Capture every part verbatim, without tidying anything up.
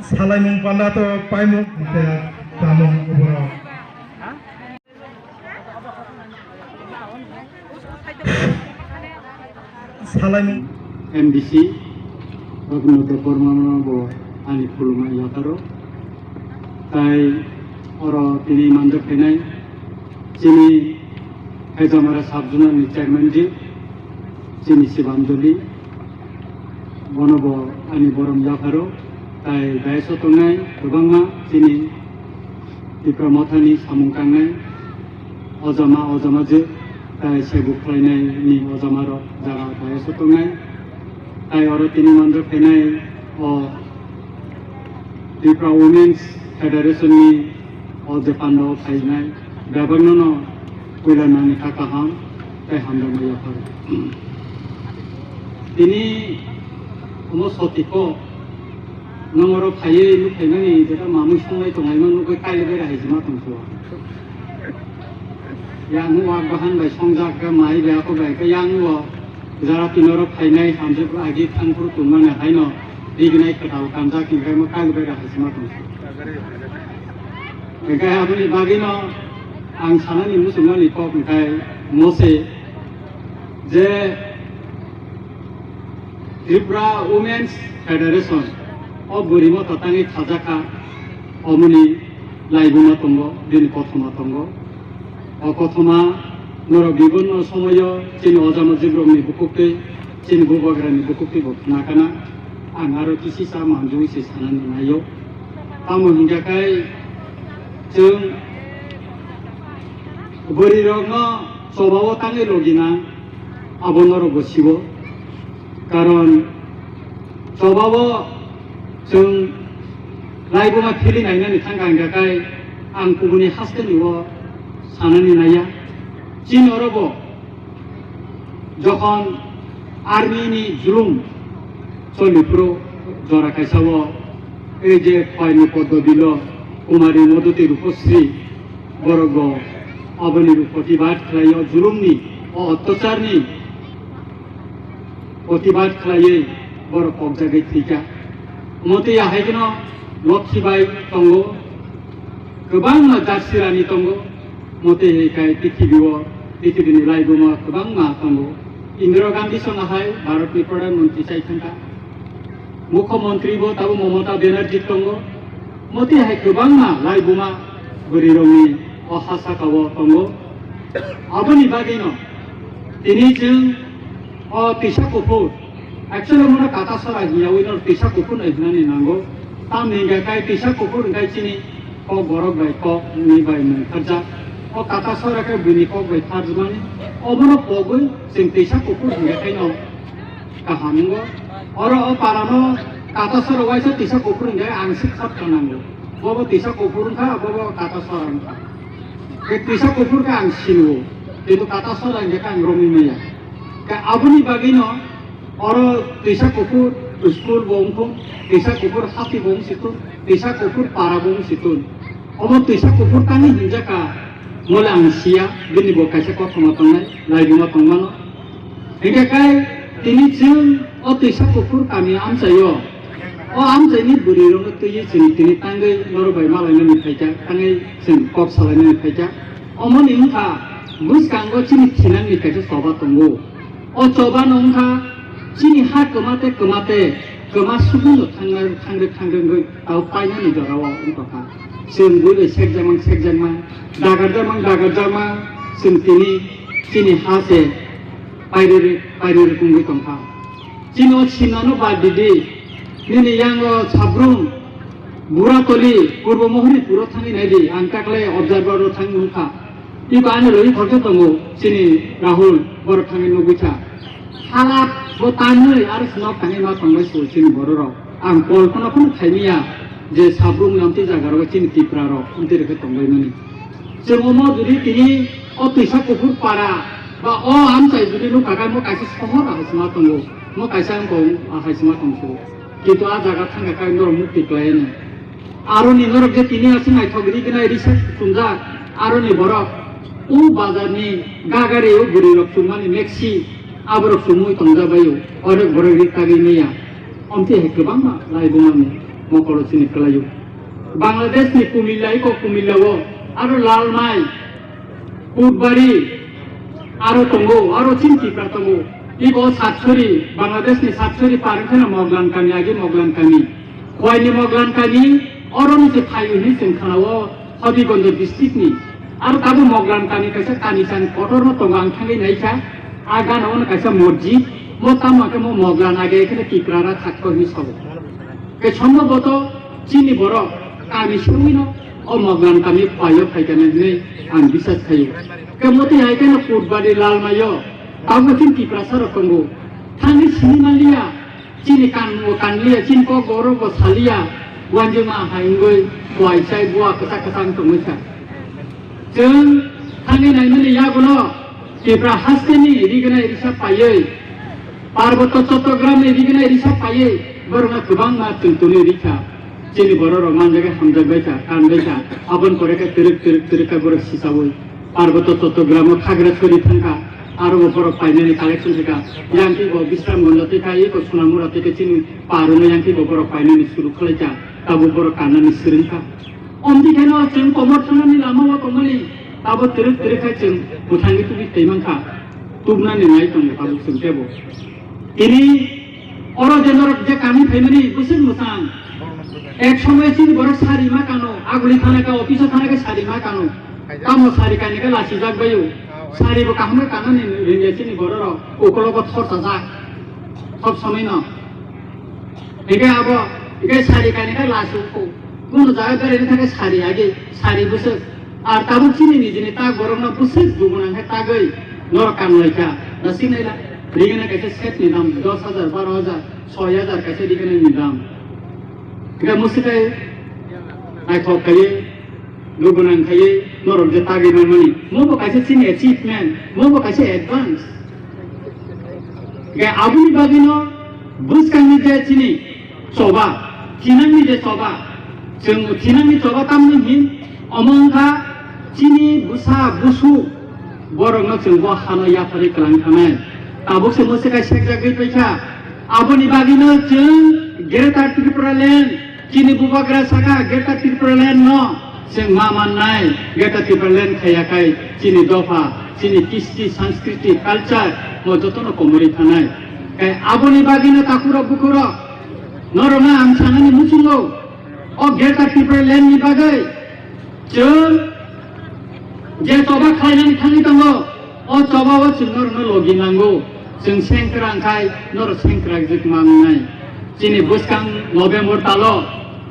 Salaimung panda to paimung hingke tamung borok. Salaimung. M D C Raghunath Debbarma no bo ani khulumani yapharo. Tai oro tini manjak phainai chini Haijamara sub zonal ni chairman ji, chini Sibanjali, bono bo ani borom yapharo, tai daiso tongnai kwbangma chini Tipra Mothani samung tangnai ojama, ojama je, tai saibu khlainai ni ojama rok jaga daiso tongnai, tai oro tini manjak phainai o Tripura Women's Federation ni o je panda o phainai bebak no no puila nani kha kaham tei hamjakma yapharo. Tini omo soti kok nwng oro phaiwi nuk phaimani jeta mamui songlai tonglaima nukgwi kailaibai rahaijima tongkho. Yang o wak bahan bai songjak khe mai bai ako bai khe yang o jara tini oro phainai hamjak agi thangphuru tongmani haino rignai kwtal kanjak hingkhe mo kailaibai rahaijima tongkho. Hingkhe aboni bagwino ang sanani muchungmani kok hingkhe mose je Tripura Women's Federation o bwrwimo tatangwi khajakha, omoni laibuma tongo, bini kothoma tongo. O kothoma norok bibonno somoyo chini ojama jibrokni bukuktwi, chini bubagrani bukuktwi bo khna kana. Ang aro kisisa manjui se sanani naio. Tamo hingkha khe chwng bwrwirokno chobao tangwi logina, abo norokbo sibo. Karon chobao chwng laibuma phili nainani thangkha hingkha khe ang kubuni hasteni o sanani naiya. Chini orobo jokhon army ni julum choli phuru jora kaisa o ei je Khoini Poddobilo Kumari Modhuti Rupasri borok bo aboni bo protibad khlai o julumni, o ottacharni protibad khlaiwi borok kokjagwi thwikha. Omo twi ahai kheno Lokhi bai tongo, kwbangma Jarsirani tongo. Omo twi hai khai pithibio, pithibini laibuma kwbangma tongo. Indira Gandhi song ahai Bharatni Pradhan Mantri chai thangkha. Mukhyamantri bo tabuk Mamata Banerjee tongo. Omo twi hai kwbangma laibuma bwrwirokni o ha saka o tongo. Aboni bagwino tini chwng o twisa kuphur, actually omono kata sora hiyawi no twisa kuphur no hinani nango. Tamni hingkha khe twisa kuphur hingkha chini kok borok bai kok ni bai mungkharjak. O kata sora khe buini kok bai tharjmani. Obono pogwi chwng twisa kuphur hingkha khe no kaham wngo. Oro o parano kata sora waisa twisa kuphur hingkha khe ang se khoroksa nango. Bobo twisa kuphur wngkha, bobo kata sora wngkha. Khe twisa kuphur khe ang sinwo, kintu kata sora hingkha khe ang romwi maya. Khe aboni bagwino oro twisa kuphur school bo wngthung, twisa kuphur hati bo wngsitung, twisa kuphur para bo wngsitung. Omo twisa kuphur tangwi hinjaka, mole ang siya, bini bo kaisa kothoma tongnai, laibuma tongmano. Hingkhe khe tini chwng o twisa kuphur kami amchaio, o amchaini bwrwirokno twiwi chwng tini tangwi norok bai malainani phaikha, tangwi chwng kok salainani phaikha. Omoni wngkha bwskango chini thinangni kaisa choba tongo. O chobano wngkha chini ha kwma tei kwma tei kwma subuno thangna-, thangrwk thangrwk wngwi tao painani jorao wngtokha. Chwng bui bai sekjakmang sekjakmang, dagarjakmang dagarjakmang, chwng tini chini ha se pairiri pairiri wngwi tongkha. Chini o simnano bad didi, nini yango Sabrum, Buratoli, Purbo Mohori puro thangwi naidi, ang takle observer ro thangwi nukha. Iba ani logi khoroksa tongo, chini Rahul, borok thangwi nugwi kha. Hala bo tanwi aro swnok thangwi ma tongnai se chini bororok. Ang kolpana phano khaimaya je Sabrum ni amtwi jaga rogo chini Tipra rok amtwi rokhe tonglaimani. Chwng omo jodi tini o twisa kuphur para ba o amchai jodi nukha khe mo kaisa sohor ahai sima tongo, mo kaisa wngkong ahai sima tongkho. Kintu a jaga thangkha khe norok mukti kwlaiya no. Aroni norok je tini aswk naithok ri gwnai research chumjak, aroni borok o bazar ni gagari o bwrwi rok chumani mexi Aborok sumui tongjabaio, orek borok ri tagwi maya. Omtwi hai kwbangma laibumani mokolo chini kwlaio. Bangladesh ni Kumilla iko Kumilla o, aro Lalmai, Kutbari, aro tongo, aro chini Tipra tongo. Iko Satchori, Bangladesh ni Satchori par wngkheno Moglan kami, agi Moglan kami. Khwaini Moglan kami, oro ni se phaio hinwi chwng khanao, Habiganj district ni. Aro tabuk Moglan kami kaisa kami chan kotor no tongo ang thangwi naikha. A gana ono kaisa mosjid, mo tamo khe mo Moglan age khe Tipra ra thakko hinwi sabo. Ke somboboto chini borok kami sewino o Moglan kami phaio phaikha hinwi ang bisas khaio. Ke motwi hai khe no Kutbari Lalmaio, tabuk chini Tiprasa rok tongo. Thangwi sini manliya, chini kan bo kanliya, chini kok borok bo saliya, wanjima hai wngwi kuai chai bua kwchak kwchang tongwi kha. Chwng thangwi naimani yagulo Tipra hasteni rignai risa paiwi, Parboto Chottogramni rignai risa paiwi, borokno kwbangma chwng tongwi rikha. Chini bororok manjagwi hamjakbai kha, kanbai kha, aboni pore khe twrwk twrwk twrwk khe borok sichaui. Parboto Chottogram o Khagrasori thangkha, aro bo borok painani collection khaikha. Yang khe bo Bisramganj tei kha, eko Sonamura tei khe chini Parung yang khe bo borok painani suru khlaikha, tabuk borok kannani swrwngkha. Omdi kheno chwng komor thangnani lama o tongmani, tabuk twrwk twrwk khai chwng bwthangwi tubui tei mankha, tubnani nai tongo tabuk chwng tebo. Tini oro je norok je kami phaimani bwswk mwchang. Ek somoy chini borok sari ma kano, aguli thana khe office o thana khe sari ma kano. Tamo sari kainwi khe lachijak baio. Sari bo kaham khe kanani rwngya chini bororok, ukologo thorsa jak. Sob somoi no. Hingke abo, hingke sari kainwi khe lasu ko. Kunu jaga beraini thangkhe sari agi, sari bwswk. Ar tabuk chini nijini tak borokno bwswk dugunang khe tagwi norok kanlaikha. Nasik naila, rigena kaisa set ni dam dos hajar, baro hajar, soi hajar kaisa rigena ni dam. Hingke mwswk khe naithok kaiwi, dugunang kaiwi norok je tagwi mangmani. Mobo kaisa chini achievement, mobo kaisa advance. Hingke aboni bagwino bwskangni je chini choba, thinangni je choba, chwng thinangni choba tamni hin, omo wngkha chini bwsa busu borokno chwng bo hano yapharwi kwlang thangnai. Tabuk se mwswk kai sekjagwi paikha. Aboni bagwino chwng Greater Tripura Land, chini bubagra saka Greater Tripura Land no chwng ma mannai, Greater Tripura Land khaiya khai chini dopha, chini kisti, sanskriti, culture mo jotono komorwi thanai. Kai aboni bagwino takhurok bukhurok norokno ang sanani muchungo, o Greater Tripura Land ni bagwi chwng je choba khlainani thangwi tongo, o choba o chwng norokno logi nango. Chwng sengkra wngkhai norok sengkra jwk mangnai. Chini bwskang November talo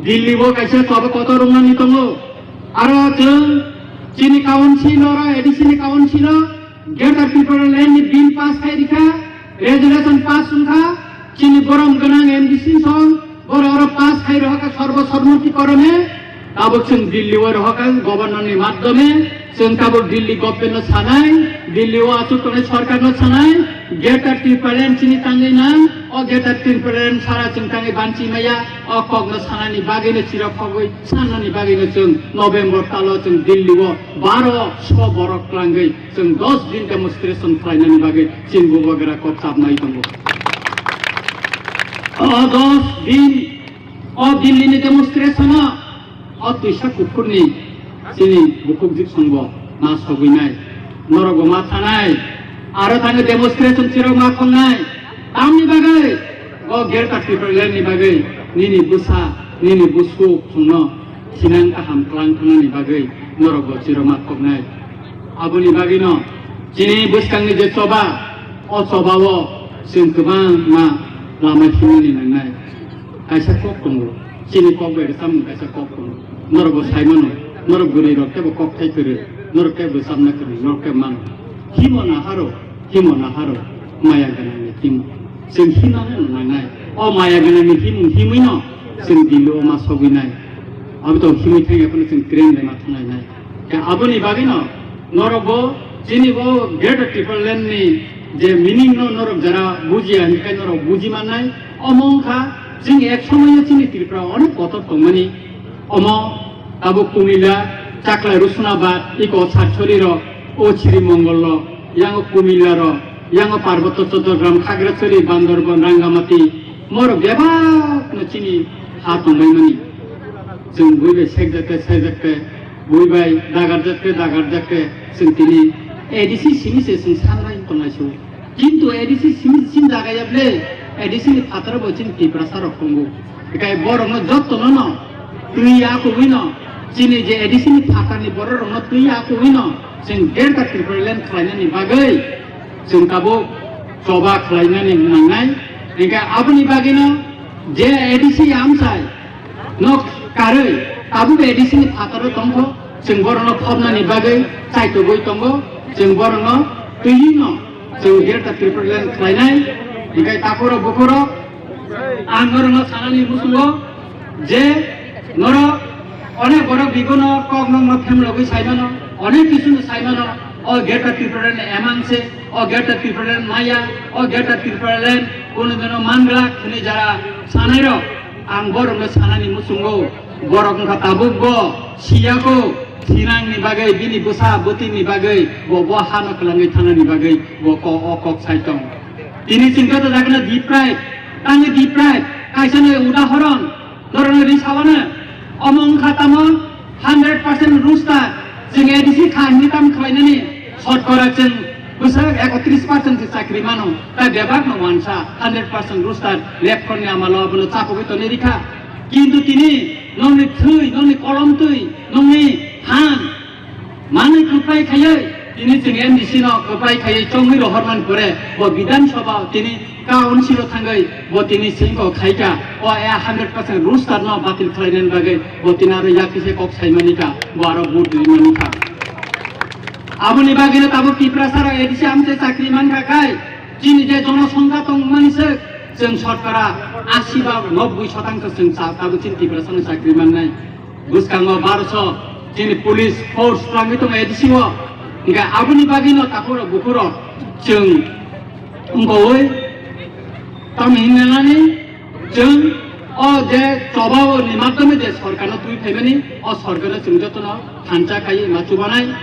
Delhi o kaisa choba kotor wngnani tongo. Aro chwng chini council oro, A D C ni council o Greater Tripura Land ni bill pass khai rikha, resolution pass wngkha, chini borom gwnang M D C song, borok oro pass khai rohorkha sorbo sormoti korone, tabuk chwng Delhi o rohorkha governor ni madhyome, chwng tabuk Delhi government no sanai, Delhi o achuk tongnai sorkar no sanai, Greater Tripura Land chini tangwi nang, o Greater Tripura Land sara chwng tangwi banchi maya, o kok no sanani bagwi no chirok khogwi sanani bagwi no chwng November talo chwng Delhi o baro so borok twlangwi chwng dos din demonstration khlainani bagwi chini bubagra kok chapnai tongo. O dos din, o Delhi ni demonstration o, o twisa kuphurni chini bukhuk jiksongbo ma sogwinai, norokbo ma thanai, aro thangwi demonstration chirok ma khongnai, tamni bagwi o Greater Tripura Land ni bagwi nini bwsa, nini busu chwngno thinang kaham twlang thangnani bagwi norokbo chirok ma khoknai. Aboni bagwino chini bwskangni je choba, o chobao chwng kwbangma lama himnani nangnai. Kaisa kok tongo, chini kok bai rwchapmung kaisa kok tongo. Norokbo sai mano, norok bwrwi rok teibo kok thai kwrwi, norok teibo rwchapna kwrwi, norok teibo mano. Himo naharo, himo naharo, maya gwnangni himo. Chwng himnano nangnai. O maya gwnangni himung himwino chwng Delhi o ma sogwinai. Abo to himwi thangya phano chwng train bai ma thanglai nai. Khe aboni bagwino norok bo chini bo Greater Tripura Land ni je meaning no norok jara bujiya, hinkhe norok buji mannai. Omo wngkha chini ek somoyo chini Tripura onek kotor tongmani. Omo tabuk Kumila, Chakla, Rusnabad, iko Satcholi rok, o Sri Mongol rok, yang o Kumila rok, Yango Parbatya Chattogram, Khagrachari, Bandarban, Rangamati, morok bebakno chini ha tongbaimani. Chwng bui bai sekjakte sekjakte, bui bai dagarjakte dagarjakte, chwng tini A D C simi se chwng sanbai tongnai su. Kintu A D C simi sin jaga ya ble, A D C ni phataro bo chini Tiprasa rok tongo. Hikai borokno jottono no twi ya kubui no, chini je A D C ni phatarni borok rokno twi ya kubui no, chwng Greater Tipraland khlainani bagwi chwng tabuk choba khlainani nangnai. Hinkhe aboni bagwino je A D C amchai no karwi tabuk A D C ni phataro tongkho, chwng borokno phobnani bagwi chaitugwi tongo, chwng borokno twi no chwng Greater Tipraland khlainai. Hinkhe takhurok bukhurok, ang norokno sanani muchungo je norok onek borok bigono kok nokno phemlogwi saimano, onek kichuno saimano, o Greater Tipraland emang se, o Greater Tipraland maya, o Greater Tipraland kono dino manglak hwnwi jara sanairok, ang borokno sanani muchungo. Borok wngkha tabuk bo siyako, sinangni bagwi, bini bwsa bwtwini bagwi, bo, bo hano kwlangwi thanani bagwi bo ko-, o kok sai tong. Tini chwng joto jagano deprive, tangwi deprive, kaisa ni udahoron, norokno ri sabano, omo wngkha tamo hundred percent roster, chwng A D C kha hwnwi tam khlainani, sotkora chwng bwswk ekotris percent se chakri mano, tai bebak no wansa hundred percent roster, left front ni amalo abono chapogwi tonwi rikha. Kintu tini nokni thwi, nokni kolom twi, nokni han manwi kwplai khaiwi, tini chwng M D C no kwplai khaiwi chongwi rohormani pore, bo Bidhan Sabha tini council o thangwi bo tini sengkok khaikha. O a hundred percent roster no batil khlainani bagwi bo tini aro yakise kok saimani kha, bo aro vote rimani kha. Aboni bagwino tabuk Tiprasa rok A D C amchai chakri mankha khai, chini je jonosongkha tongmani se, chwng sotkora asi ba nobboi sotangso chwng cha-, tabuk chini Tiprasa no chakri mannai. Bwskango baroso chini police force twlangwi tongo A D C o. Hinkhe aboni bagwino takhurok bukhurok chwng wngkha oi tamo hinna nani chwng o je chobao ni madhyome je sorkarno twi phaimani, o sorkarno chwng jotono thansa khai ma chubanai.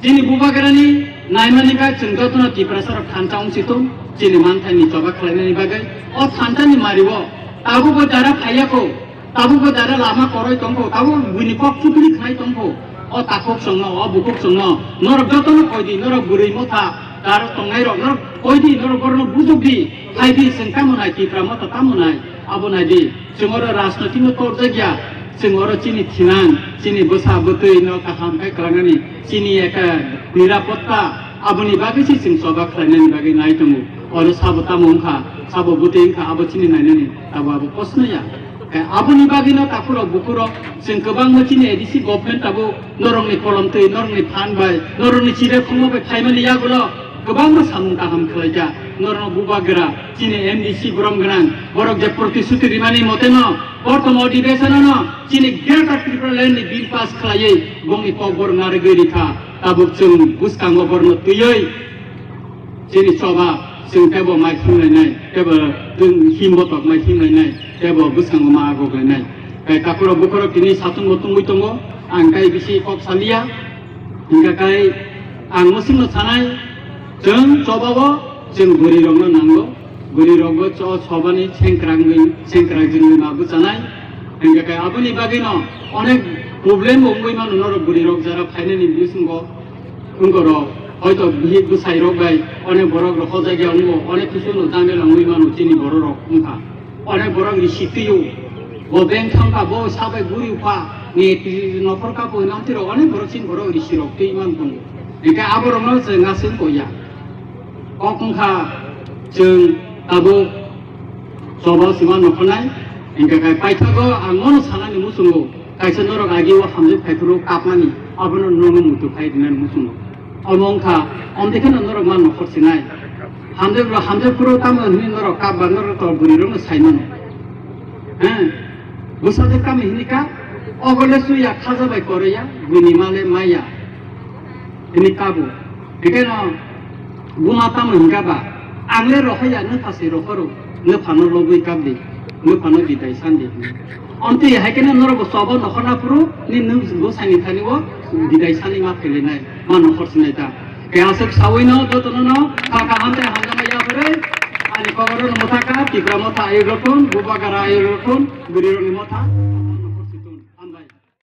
Chini bubagrani naimani kha chwng jotono Tiprasa rok thansa wngsi tong chini manthai ni choba khlainani bagwi. O thansa ni mari o tabuk bo dara phaiya kho. Tabuk bo dara lama koroi tongkho, tabuk buini kok chukli khnai tongkho. O takhuk chwngno, o bukhuk chwngno, norok jotono koi di, norok bwrwi motha, dara tongnai rok, norok koi di, norok borokno bujok di, hai di, chwng tamo nai, Tipra motha tamo nai, abo nai di. Chwng oro rajnoitino torjak ya, chwng oro chini thinang, chini bwsa bwtwi no kaham khe kwlangnani, chini eka nirapotta, aboni bagwi se chwng choba khlainani bagwi nai tongo. Oro sabo tamo wngkha, sabo bwtwi wngkha, abo chini nainani, abo, abo kosno ya. Khe aboni bagwino takhurok bukhurok chwng kwbangma chini A D C government tabuk norokni kolom twi, norokni phan bai, norokni chire khongma bai phaimani yagulo kwbangma samung kaham khlaijak. Norokno bubagra chini M D C borom gwnang borok je protisuti rimani moteno, portom odhibesonano chini Greater Tripura Land ni bill pass khlaiwi bongni kokborok narwgwi rikha. Tabuk chwng bwskango borokno twiwi chini choba chwng teibo mai himlainai, teibo chwng himbotok mai himlainai, teibo bwskango ma agoklainai. Tei takhurok bukhurok tini satung bo tungwi tongo, ang tei bisi kok saliya. Hingkha khe ang mwswkno sanai, chwng chobao chwng bwrwirokno nango, bwrwirokbo cho-, chobani sengkrak wngwi, sengkrak wngwi ma bwchanai. Hingkha khe aboni bagwino onek problem bo wngwi mano norok bwrwirok jara phainani bisingo. Wngkorok, hoito bihik bwsai rok bai onek borok rok hojak ya wngo, onek kisu no jamela wngwi mano chini borok rok wngkha. Onek borok risi twi o, bo bank thang kha, bo sabai guri upha, ni nokhor kha bo hinamtwi rok onek borok chini borok risi rok twi man tongo. Hingkhe abo rok no chwng aswk koi ya. Kok wngkha chwng tabuk choba sima nokholnai, hingkhe khe paithago ang mono sanani muchungo, kaisa norok agi o hamjwk phaiphuru kapmani, abono nono muitu khai rinani muchungo. Omo wngkha, omtwi kheno norok ma nokhor sinai. Hamjwk rok, hamjwk phuru tamo hwnwi norok kap ba norok to bwrwi rokno sai mano. He? Bwsajwk tamo hini kap? Ogo le chuya khaja bai koroi ya, buini ma le maya. Hini kabo. Hingkhe no buma tamo hingka ba, ang le rohor ya, nwpha se rohoro, nwpha no lobwi kap di, nwpha no bidai san di. Omtwi hai kheno norok bo chobo nokhor na phuru ni nwng bwsani thani o bidai sani ma phailainai, ma nokhor sinai ta. Khe aswk sawino jotono no kha kha hamtai hamjakma yapharwi ani koborokno mwthakha, Tipra Motha ayuk rokun, Bubagra ayuk rokun, bwrwirokni motha.